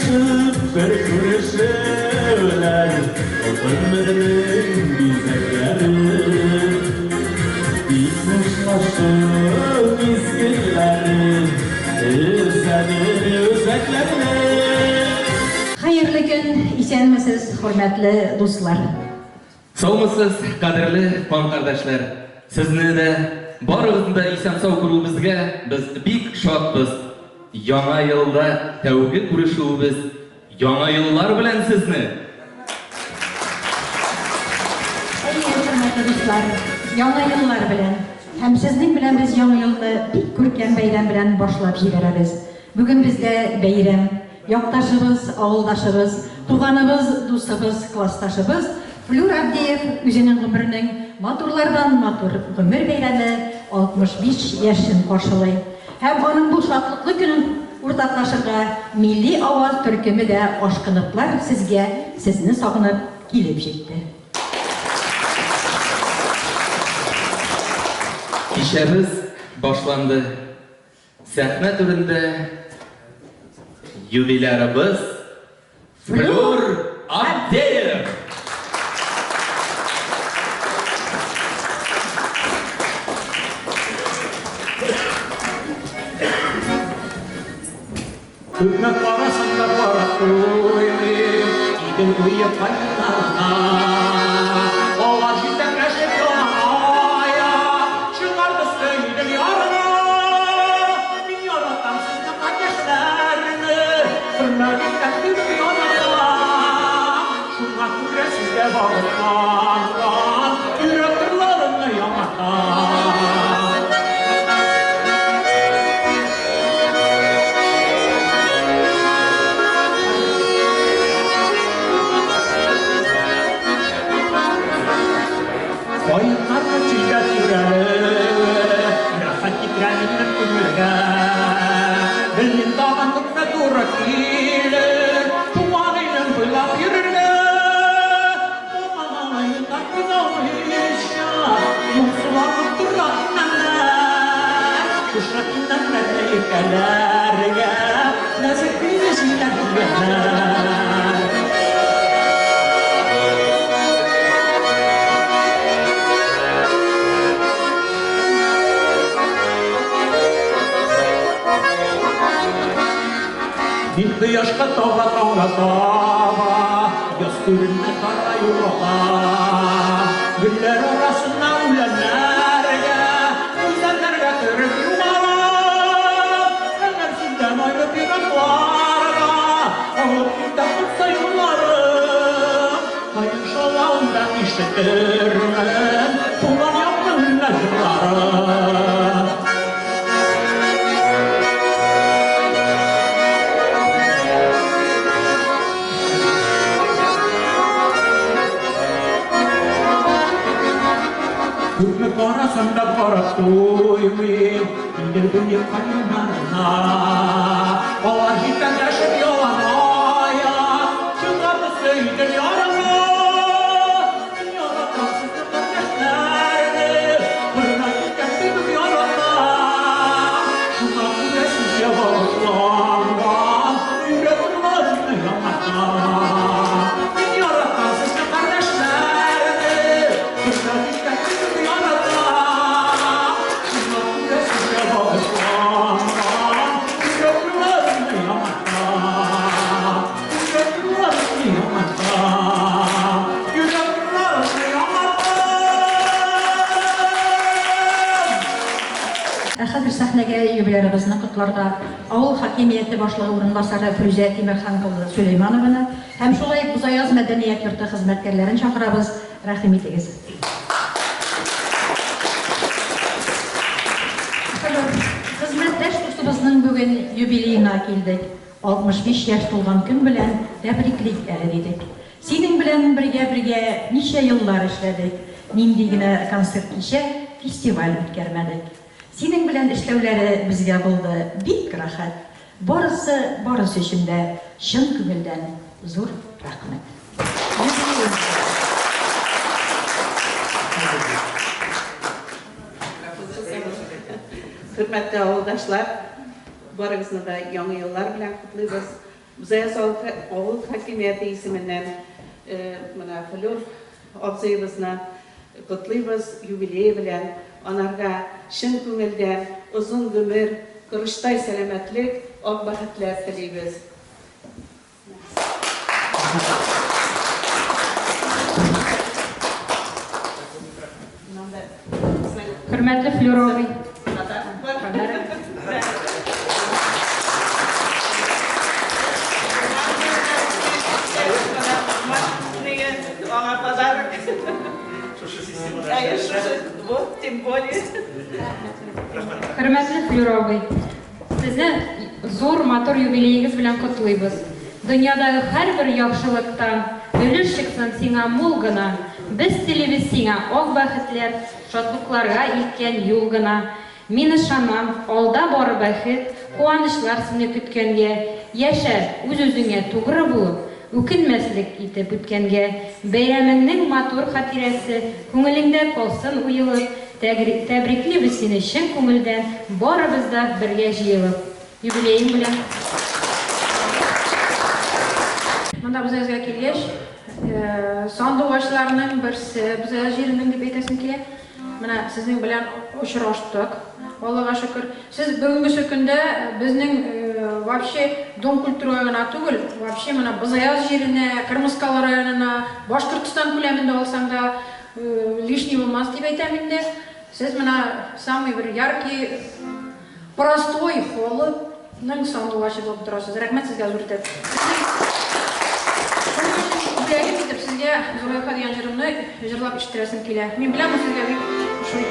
Сөйләшеп бер күрешүләр, Гомернең бизәкләре. Тик хушлашу мизгелләре Өзәде үзәкләрне. Хәерле көн, исәнмесез, хөрмәтле дуслар! Саумысыз, кадерле кан кардәшләр! Сезне дә, барыгызны да исән-сау күрүебезгә без бик шатбыз. Яңа елда тәүге күрешүебез, Яңа еллар белән сезне! Әйе, хөрмәтле дуслар, Яңа еллар белән! Һәм сезнең белән без Яңа елны бик күркәм бәйрәм белән башлап җибәрәбез. Бүген бездә бәйрәм. Якташыбыз, авылдашыбыз, туганыбыз, дусыбыз, классташыбыз Флүр Абдеев үзенең гомеренең матурлардан матур гомер бәйрәме, 65 яшен каршылый. Һәм аның бу шатлыклы көнен уртаклашырга Милли аваз төркеме дә ашкыныплар сезгә, сезне сагынып килеп җитте. Кичәбез башланды. Сәхнә түрендә юбилярыбыз Флүр Абдеев! Күпме карасам да карап туймыйм, Идел буе каеннарына. Алар җитәкләшеп яланаяк Чыгар төсле Идел ярына. Мин яратам сезне, кардәшләрне, Хөрмәт итәм, бик яратам. Шуңа күрә сезгә багышланган Йөрәк кырларымны яңартам. Каеннарны җилгә тирәлеп, Рәхәт китерә минем күңелгә. Белмим тагын күпме туры килер, Туган илем буйлап йөрергә. Туган күз алмыйча, Моңсуланып тора имәннәр. Шушы имәннәрне иркәләргә Нәзек көйле җилләр килгәннәр. Мин кояшка таба, таңга таба, Яз күренә кара юлга. Гөлләр арасына үләннәргә, Үзәннәргә кереп югала. Әгәр сүздән аерып еракларга, Алып китә кытса юлларым, Каен шаулавын ишетермен, Туган якның үлмәс җырларын. Күпме карасам да карап туймыйм, Идел буе каеннарына. Алар җитәкләшеп яланаяк, Чыга төсле Идел ярына. Мин яратам сезне, кардәшләрне, Хөрмәт иткән кебек яратам. Шуңа күрә сезгә багышланган Йөрәк нурларымны яңартам. Мин яратам сезне, кардәшләрне, Хөрмәт иткән кебек яратам. Шуңа күрә сезгә багышланган Йөрәк нурларымны яңартам. Йөрәк нурларымны яңартам. Йөрәк нурларымны яңартам. Ә хәзер сәхнәгә юбилярыбызны котларга авыл хакимияте башлыгы урынбасары Флүзә Тимерхан кызы Сөләйманованы һәм шулай ук Бозаяз мәдәният йорты хезмәткәрләрен чакырабыз, рәхим итегез. Флүр, хезмәттәш дустыбызның бүген юбилеена килдек. 65 яшь тулган көн белән тәбриклик әле, дидек. Синең белән бергә-бергә ничә еллар эшләдек, нинди генә концерт-кичә, фестиваль үткәрмәдек. Синең белән эшләүләре безгә булды бик рәхәт. Барысы, барысы өчен дә чын күңелдән зур рәхмәт. Юбилеең белән! Хөрмәтле авылдашлар, барыгызны да Яңа еллар белән котлыйбыз. Бозаяз авыл хакимияте исеменнән менә Флюр абзыебызны котлыйбыз юбилее белән. Анарга чын күңелдән озын гомер, корычтай сәламәтлек, ак бәхетләр телибез. Хөрмәтле Флюр абый. Аңа подарок. Вот, тем более. Хөрмәтле Флюр абый, сезне зур матур юбилеегыз белән котлыйбыз. Дөньядагы һәрбер яхшылыктан өлеш чыксын сиңа мул гына. Без телибез сиңа ак бәхетләр, шатлыкларга илткән юл гына. Мин ышанам, алда бары бәхет, куанычлар сине көткәнгә. Яшә, үз-үзеңә тугры булып, үкенмәслек итеп үткәнгә. Бәйрәмеңнең матур хатирәсе күңелеңдә калсын уелып. Тәбриклибез сине чын күңелдән, барыбыз да бергә җыелып. Юбилеең белән! Монда Бозаязга килгәч, сандугачларның берсе Бозаяз җиренең дип әйтәсем килә. Менә сезнең белән очраштык, Аллага шөкер. Сез бүгенгесе көндә безнең вообще Дом культурага гына түгел, вообще менә Бозаяз җиренә, Кырмыскалы районына, Башкортстан күләмендә алсаң да, лишний булмас дип әйтәм инде. Сез менә самый бер яркий, простой халыкның сандугачы булып торасыз. Рәхмәт сезгә зур итеп. Шуның өчен бүләгем итеп сезгә Зөләйха дигән җырымны җырлап ишеттерәсем килә. Мин беләм, ул сезгә бик ошый.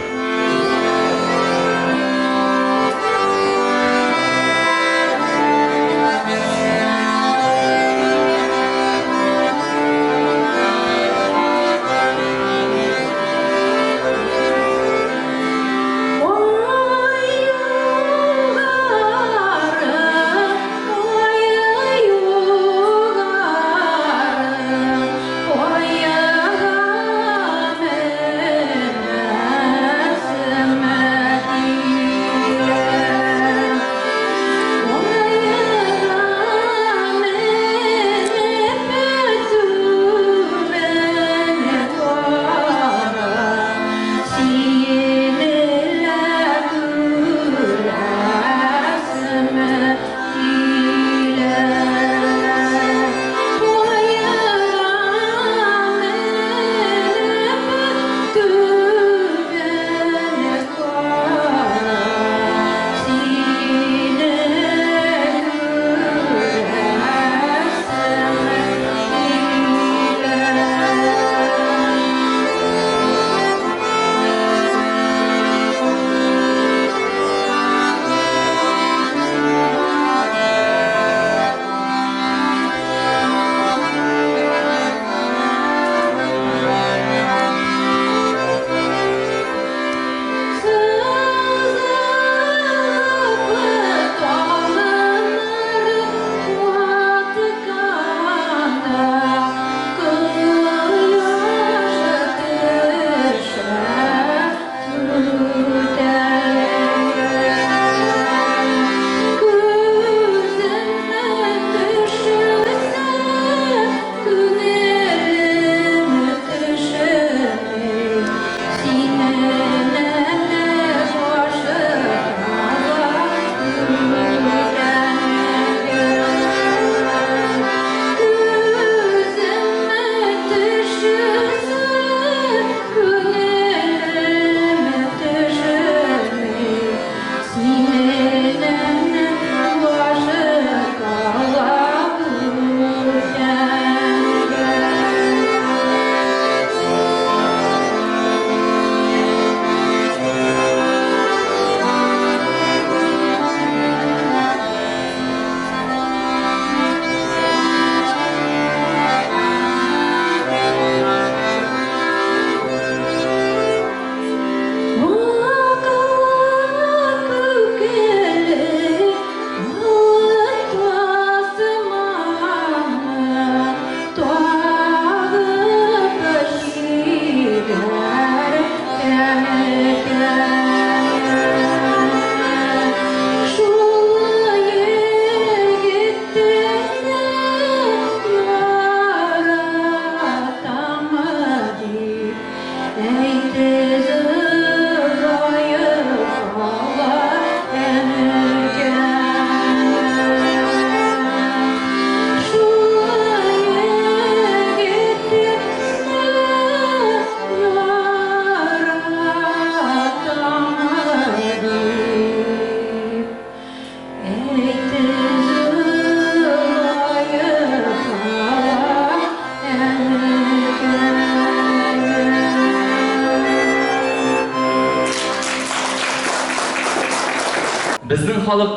халык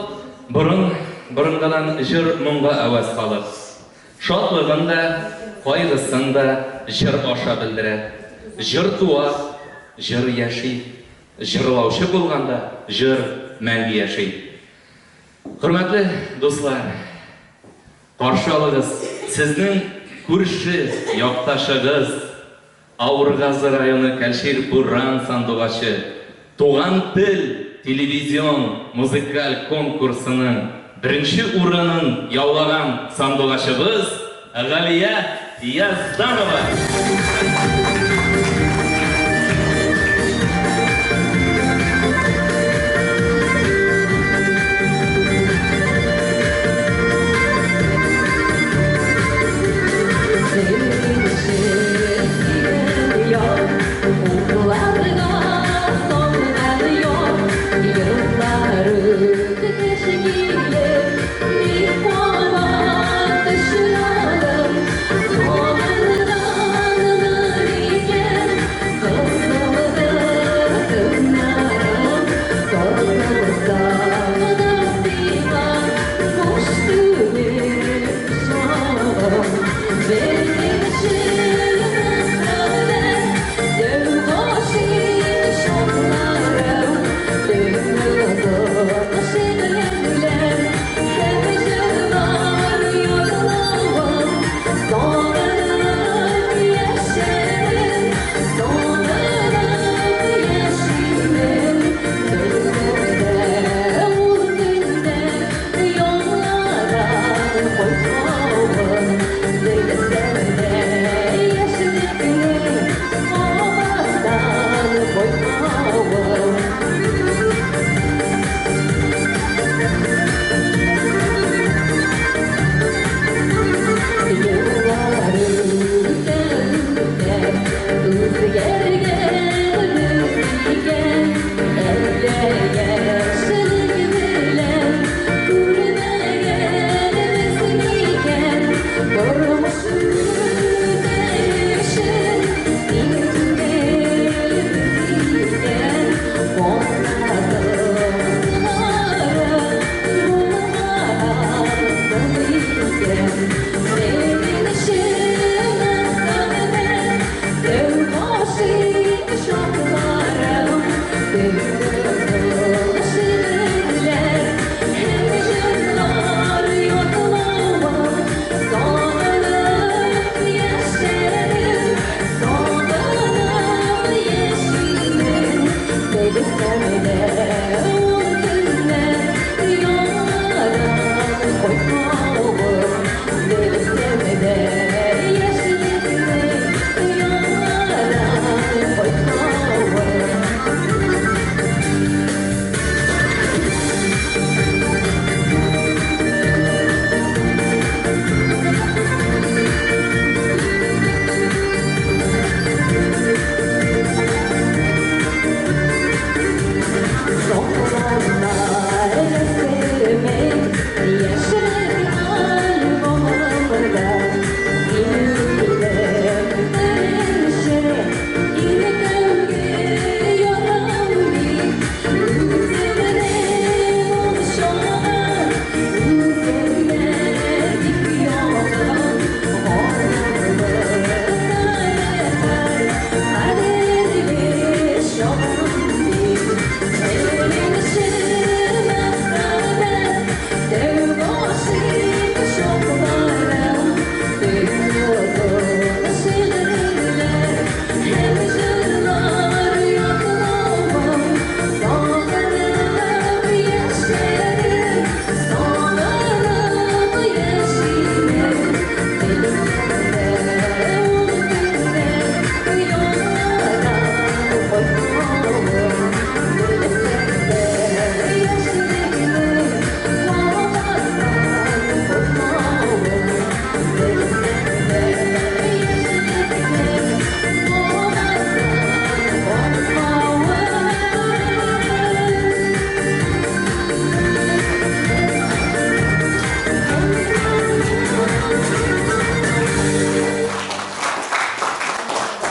борын борынгадан җыр-моңга әвәс халык. Шатлыгын да, кайгысын да җыр аша белдерә. Җыр туа, җыр яши. Җырлаучы булганда җыр мәңге яши. Хөрмәтле дуслар, каршы алыгыз сезнең күрше якташыгыз, Авыргазы районы Кәлшир Буран сандугачы, Туган тел телевизион музыкаль конкурсының беренче урынын яулаган сандугачыбыз Галия Язданова!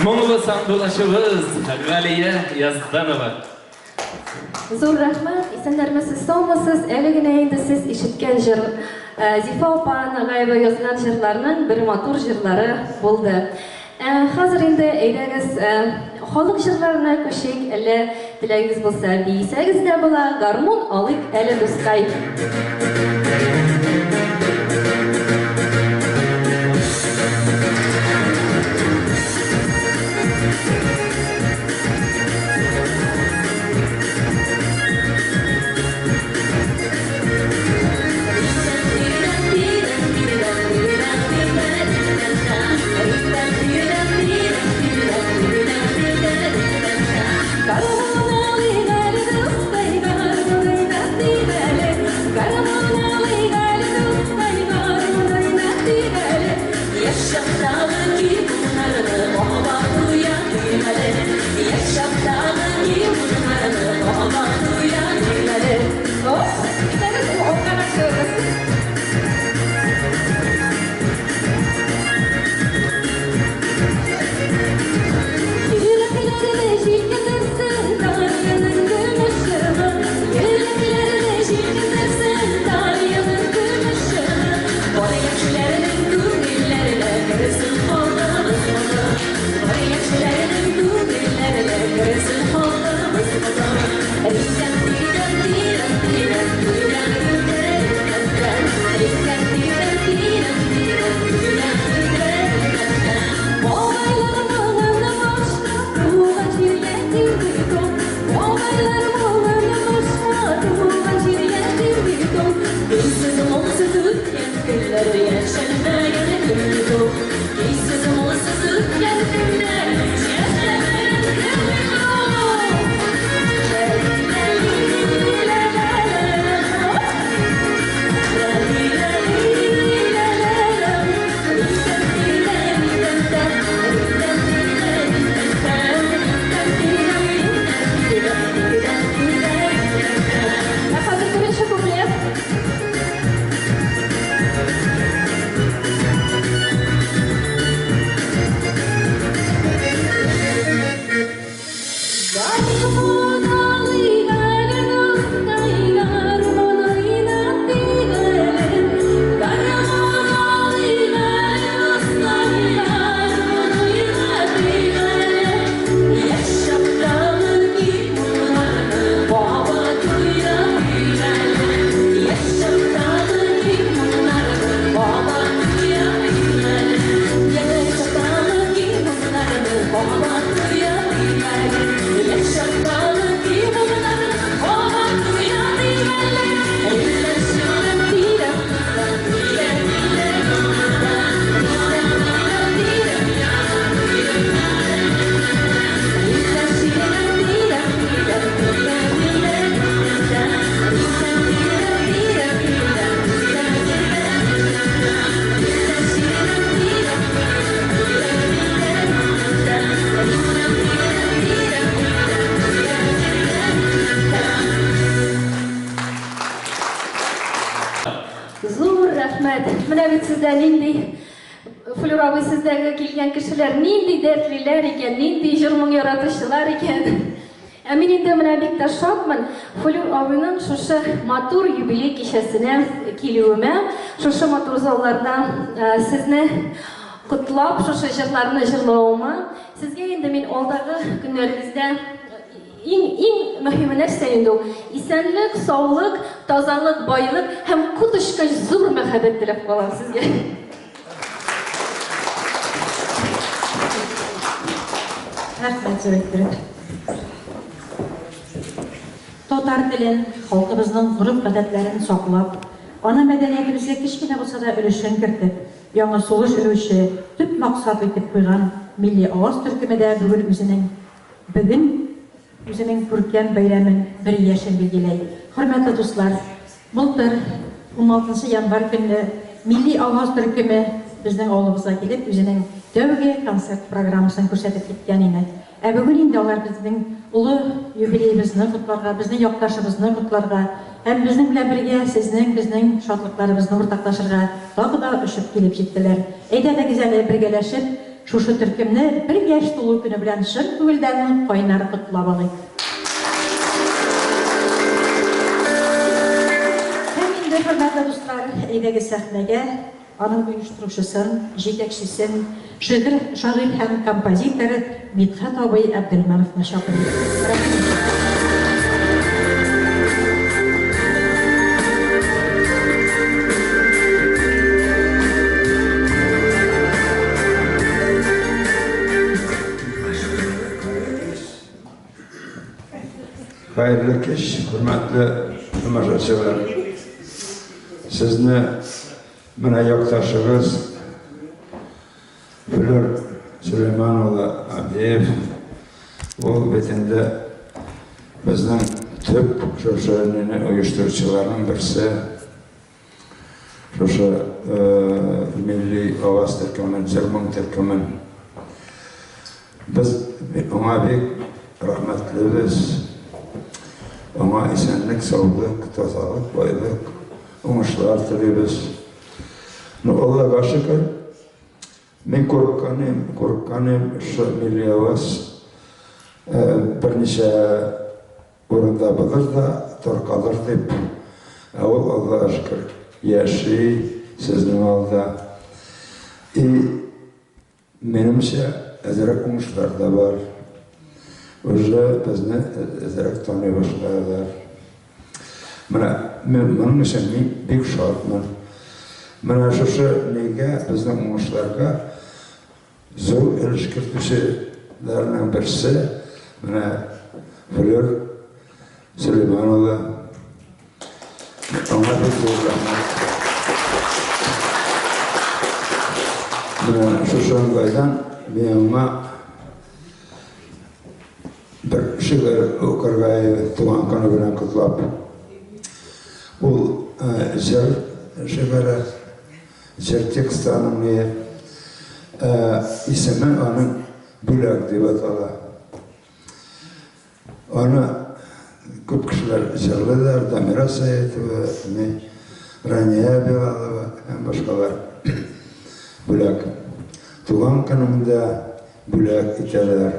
Моңлы сандугачыбыз Галия Язданова. Зур рәхмәт, исәннәрмесез, саумысыз. Әле генә инде сез ишеткән җыр Зифа апа Нагаева язган җырларның бер матур җырлары булды. Ә хәзер инде әйдәгез халык җырларына күчик, әллә теләгегез булса биесәгез дә була, гармун алыйк әле, дускай. Зур рәхмәт. Менә бит сездә нинди Флюр абый сездәге килгән кешеләр нинди дәртлиләр икән, нинди җыр-моң яратучылар икән. Ә мин инде менә бик тә шатмын Флюр абыйның шушы матур юбилей кичәсенә килүемә, шушы матур залларда сезне котлап, шушы җырларны җырлавыма. Сезгә инде мин алдагы көннәрегездә Иң, иң мөһиме нәрсә инде ул? Исәнлек, саулык, тазалык, байлык һәм коточкыч зур мәхәббәт теләп калам сезгә. Рәхмәт зур иттереп. Татар телен, халкыбызның гореф-гадәтләрен саклап, аны мәдәниятебезгә кечкенә булса да өлешен кертеп, яңа сулыш өрүче төп максат итеп куйган Милли аваз төркеме дә бүген үзенең Бүген үзенең күркәм бәйрәмен, бер яшен билгеләй. Хөрмәтле дуслар, былтыр, уналтынчы январь көнне Милли аваз төркеме безнең авылыбызга килеп, үзенең тәүге концерт программасын күрсәтеп киткән ине. Ә бүген инде алар безнең олы юбилеебызны котларга, безнең якташыбызны котларга һәм безнең белән бергә сезнең, безнең шатлыкларыбызны уртаклашырга тагы да очып килеп җиттеләр. Әйдәгез әле бергәләшеп, Шушы төркемне бер яшь тулу көне белән чын күңелдән кайнар котлап алыйк. Әйдәгез сәхнәгә аның оештыручысын, җитәкчесен, шигырь, шагыйрь һәм композитор Мидхәт абый Әбделмановны чакырыйк. Рәхмәт. Хәерле кич, хөрмәтле тамашачылар. Сезне менә якташыгыз Флер Сөләйман улы Абдеев, ул бит инде безнең төп шушы нине оештыручыларның берсе. Шушы милли аваз төркемен, җыр-моң төркемен. Без аңа бик рәхмәтлебез. Аңа исәнлек, саулык, тазалык, байлык, уңышлар телибез. Ну, Аллага шөкер, мин курыккан идем, курыккан идем, шушы милли аваз берничә урында булыр да, таркалыр дип. Ә ул, Аллага шөкер, яши сезнең алда. И минемчә, әзрәк уңышлар да бар. Уже безне әзрәк таный башладылар. Менә мин моның өчен мин бик шатмын. Менә шушы нигә безнең уңышларга зур өлеш кертүчеләрнең берсе менә Флер Сөләйман улы. Аңа бик зур рәхмәт. Менә шушы уңайдан мин аңа бер шигырь укырга туган көне белән котлап. Ул җыр шигыре, җыр тексты аның исеме аның Бүләк дип атала. Аны күп кешеләр җырлыйлар, Дамира Сәетова, Рания Билалова һәм башкалар. Бүләк. Туган көнеңдә бүләк итәләр.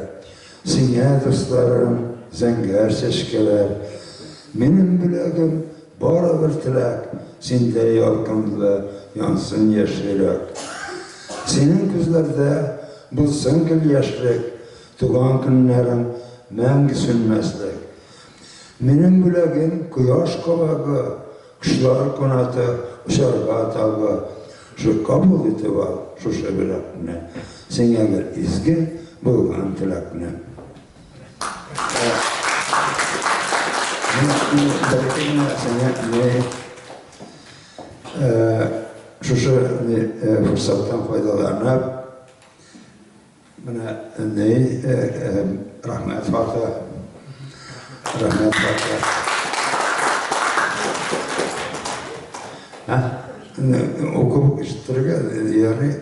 Сиңа, дусларым, зәңгәр чәчкәләр. Минем бүләгем барыбер теләк, синдә ялкынлы янсын яшь йөрәк. Синең күзләрдә булсын гел яшьлек, Туган көннәрең мәңге сүнмәслек. Минем бүләгем, кояш кабагы, Кошлар канаты, очарга тагы. Шу кабул итеп ал шушы бүләкне, Сиңа бер изге булган теләкне. Бәлки генә сиңа ни шушы форсаттан файдаланып, Менә ни, рәхмәт хаты. Рәхмәт хаты. Ә? Укып ишеттерергә ярый.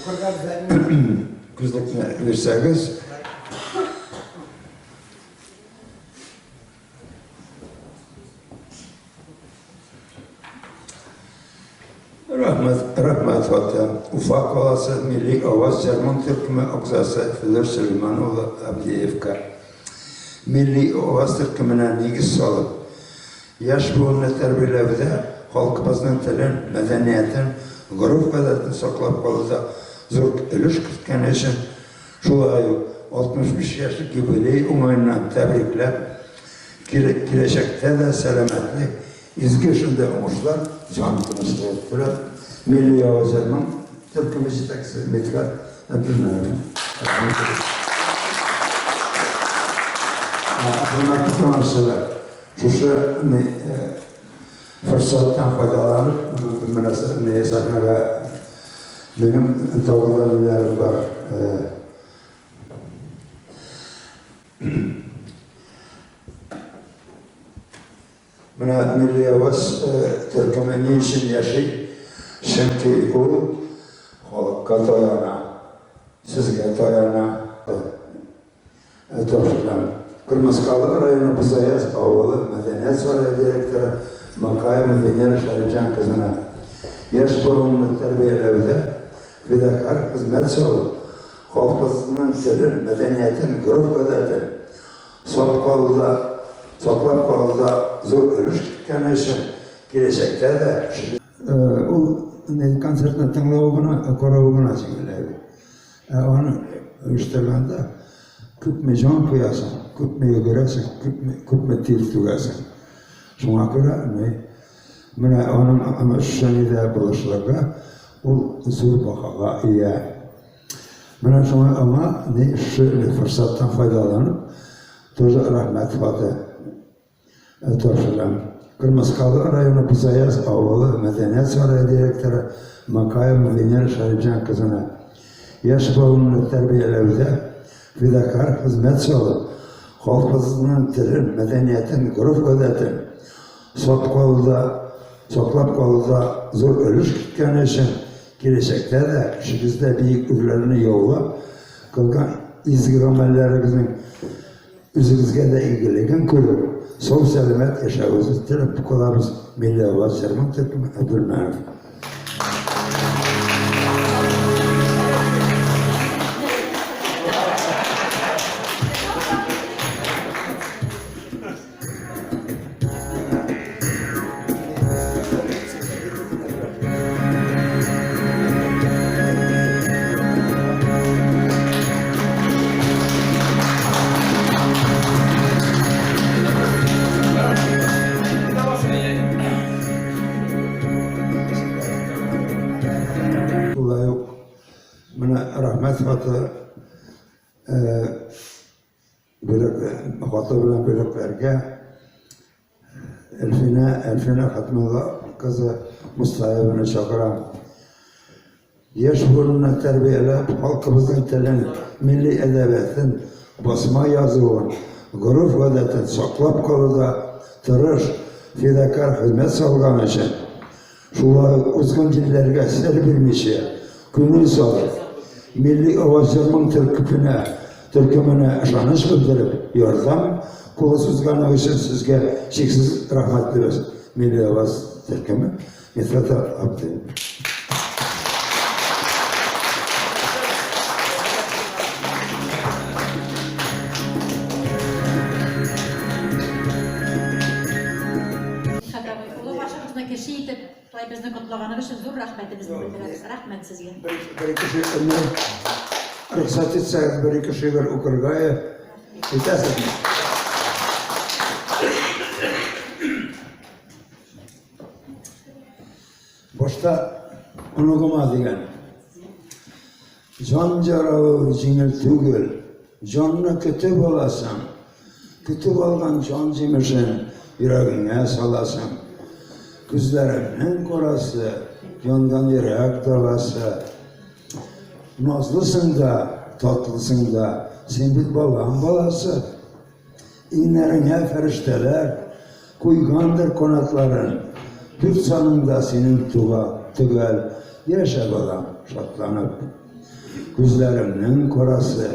Укырга безгә Күзлекне бирсәгез. Рәхмәт, рәхмәт хаты. Уфа каласы Милли аваз җыр-моң төркеме әгъзасы Флер Сөләйман улы Абдеевка. Милли аваз төркеменә нигез салып, яшь буынны тәрбияләүдә, халкыбызның телен, мәдәниятен, гореф-гадәтен саклап калуда зур өлеш керткәне өчен, шулай ук 65 яшьлек юбилей уңаеннан тәбрикләп, киләчәктә дә сәламәтлек, Изге эшендә уңышлар, җан тынычлыгы теләп, Милли аваз җыр-моң төркеме җитәкчесе Мидхәт Әбделмәнов. Хөрмәтле тамашачылар, шушы форсаттан файдаланып, менә сәхнәгә минем тагын да ниләрем бар. Менә Милли аваз төркеме ни өчен яши? Чөнки ул халыкка таяна, сезгә таяна. Тапшырам. Кырмыскалы районы Бозаяз авылы мәдәният сарае директоры Макаева Венера Шәрипҗан кызына яшь буынны тәрбияләүдә фидакарь хезмәт салып, халкыбызның телен, мәдәниятен, гореф-гадәтен Саклауда, саклап калуда зур өлеш керткәне өчен киләчәктә дә. Ул концертны тыңлавы гына, каравы гына җиңел әйбер. Ә аны оештырганда күпме җан куясың, күпме йөгерәсең, күпме, күпме тир түгәсең. Шуңа күрә менә аның шушы нидә булышлыгы ул зур баһага ия. Менә шуңа аңа ни шушы форсаттан файдаланып, тоже рәхмәт хаты тапшырам. Кырмыскалы районы Бузаяз авылы мәдәният сарае директоры Макаева Венера Шәрипҗан кызына яшь буынны тәрбияләүдә фидакарь хезмәт салып, халкыбызның телен, мәдәниятен, гореф-гадәтен саклап калуда, саклап калуда зур өлеш керткәне өчен киләчәктә дә эшегездә биек үрләрне яулап, кылган изге гамәлләрегезнең Үзегезгә дә игелеген күреп, сау-сәламәт яшәвегезне теләп калабыз, Милли аваз җыр-моң төркеме Әбделмәнов. Шулай ук менә рәхмәт хаты Бүләк, хаты белән бүләкләргә Әлфинә, Әлфинә Хатмулла кызы Мустаеваны чакырам. Яшь буынны тәрбияләп, халкыбызның телен, милли әдәбиятын, басма язуын, гореф-гадәтен саклап калуда тырыш, фидакарь хезмәт салган өчен Шулай ук узган җилләргә сер бирмичә, күңел салып, Милли аваз җыр-моң төркеменә, төркеменә ышаныч белдереп, ярдәм кулы сузганыгыз өчен сезгә чиксез рәхмәтлебез. Милли аваз төркеме, Мидхәт Абдин. Мидхәт абый, олы башыгызны кеше итеп, шулай безне котлаганыгыз өчен зур рәхмәтебезне белдерәбез. Рәхмәт сезгә. Бер-ике шигырьне рөхсәт итсәгез, бер-ике шигырь укырга итәсезме? Башта оныгыма дигән. Җан жаравы җиңел түгел, җанны көтеп аласың. Көтеп алган җан җимешен йөрәгеңә саласың. Күзләреңнең карасы, янган йөрәк даласы. Назлысың да, татлысың да, син бит балам баласы. Иңнәреңә фәрештәләр куйгандыр канатларын. Дүрт саның да синең туга төгәл. Яшә, балам, шатланып. Күзләремнең карасы,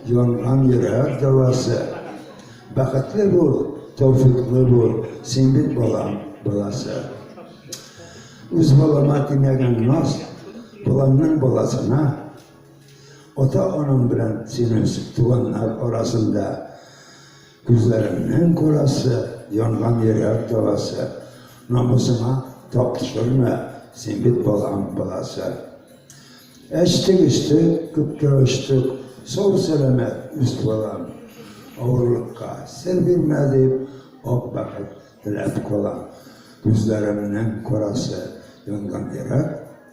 янган йөрәк дәвасы. Бәхетле бул, тәүфиклы бул, син бит балам баласы. Үз балама тимәгән наз, баламның баласына. Ата-анаң белән син үз туганнар арасында. Күзләреңнең карасы, янган йөрәк даласы. Намусыңа тап төшермә, син бит балаң баласы. Әчтек эчтек, күккә очтык, сау-сәламәт үс балам. Авырлыкка сер бирмә дип, ак бәхет теләп калам. Күзләремнең карасы, янган йөрәк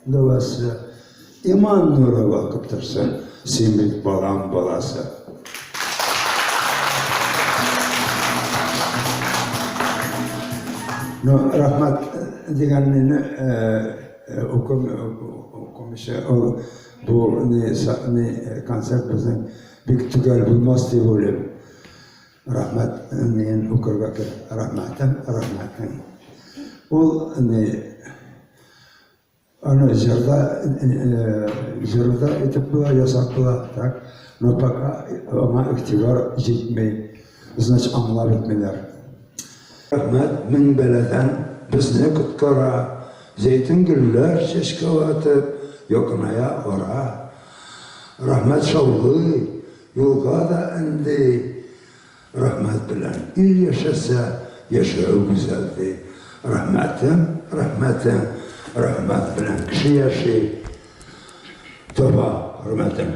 Дәвасы, иман нуры балкып торсын, син бит балам баласы. Ну, рәхмәт дигәнне укым, укымыйча, ул бу ни, ни концерт безнең бик төгәл булмас дип уйлыйм. Рәхмәт ниен укырга кирәк. Рәхмәтем, рәхмәтең. Ул ни Аны җырда, җырда итеп була, ясап була, так. Но пока аңа игътибар җитми. Значит, аңлап бетмиләр. Рәхмәт, мең бәладән безне коткара, Зәйтүн гөлләр чәчкә атып, якыная ара. Рәхмәт шаулый, юлга да өнди, Рәхмәт белән ил яшәсә, яшәү гүзәл, ди. Рәхмәтем, рәхмәтең, Рәхмәт белән кеше яши, таба хөрмәтен.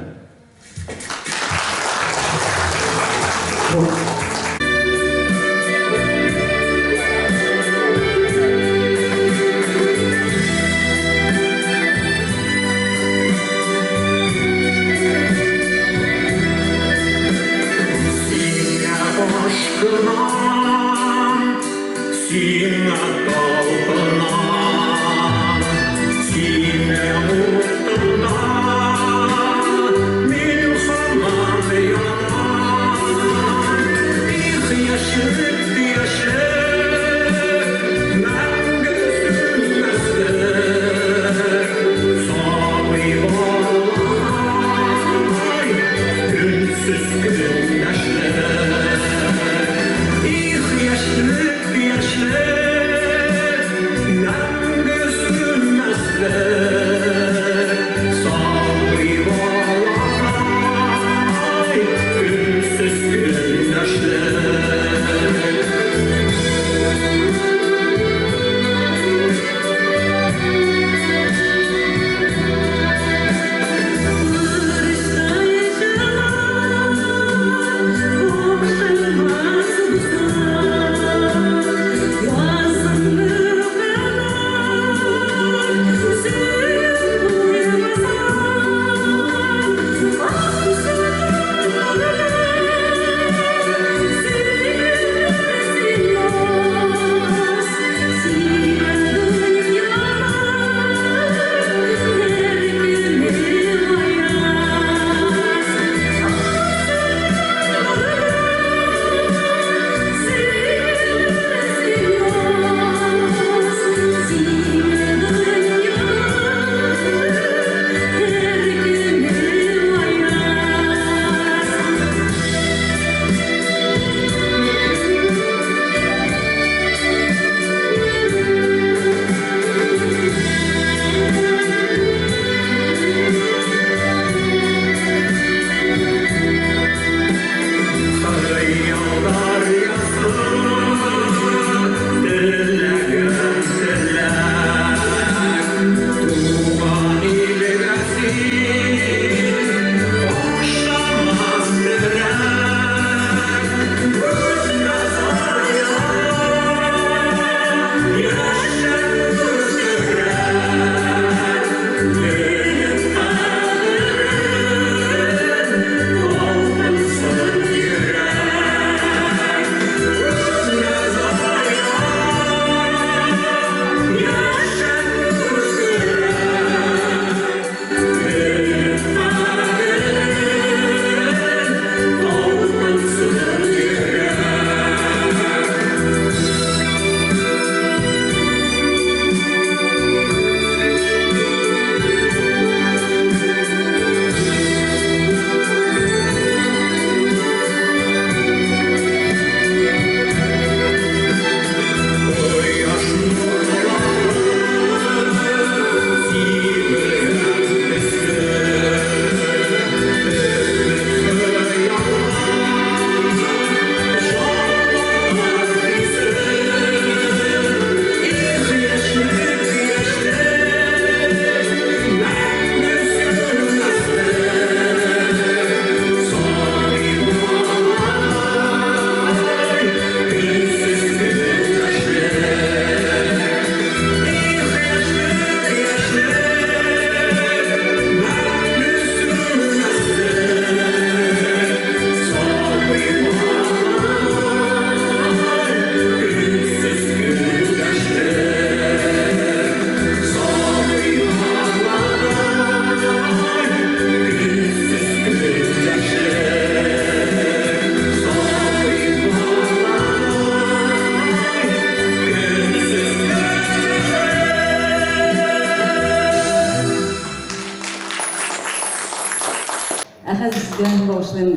Ә хәзер сезгә багышлыйм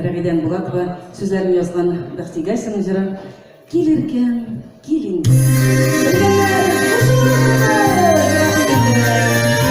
Рәгыйдән Булатова сүзләрен язган Бәхти Гайсин җыры Килеркән, кил инде. Белгәннәр, кушылыгыз! Рәхим итегез!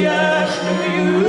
Yaşlı